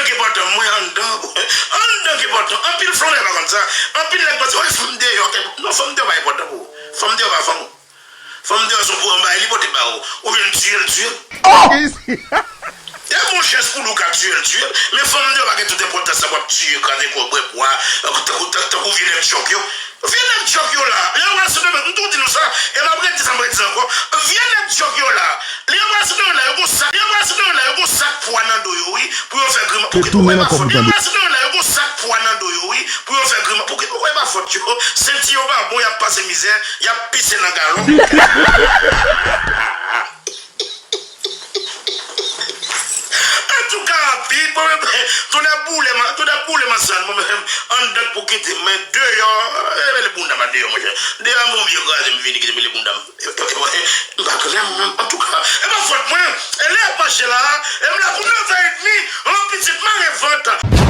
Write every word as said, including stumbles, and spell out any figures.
Ki enpòtan, mwen anndan. Anndan ki enpòtan. Anpil flannè pa konn sa. Anpil nèg panse, "Wi, fanm deyò." Non, fanm deyò pa enpòtan pou ou. Fanm deyò pa fanm ou. Fanm deyò se yon pwoblèm bagay li pote ba ou. Oubyen l tiye l, tiye l. E bon chans pou li w ka tiye l, tiye l. Men fanm deyò pa gen tout enpòtans sa pou ap tiye, kraze kò, bwè bwa, tankou, tankou, tankou vye nèg djòk yo. Vye nèg djòk yo la, lè yo pral sot nan men, m tou di nou sa, e m ap redi sa, m redi sa ankò. Vye nèg djòk yo la, lè yo pral sot nan men la, yo gon sak, lè yo pral sot nan men la, yo gon sak pwa nan do yo, wi, pou yo fè grimas. Pouki, pouki e pa fòt yo? Lè yo pral sot nan men la, yo gon sak pwa nan do yo, wi, pou yo fè grimas. Pouki, pouki e pa fòt yo? Senti yo pa bon, y ap pase mizè, y ap pise nan galon. Antouka, pi, mwen menm, tonè boule m, tonè boule m ansanm, mwen menm, anndan pou kite, men deyò, e, mele bounda m a deyò, monchè. Deyò, m bon vye kraze, m vini kite mele bounda m. E, e, e, e, m pa konnen, mwen menm, antouka, e pa fòt mwen. E lè y ap mache la, e m la pou nèf è edmi, yon pitit mare vant.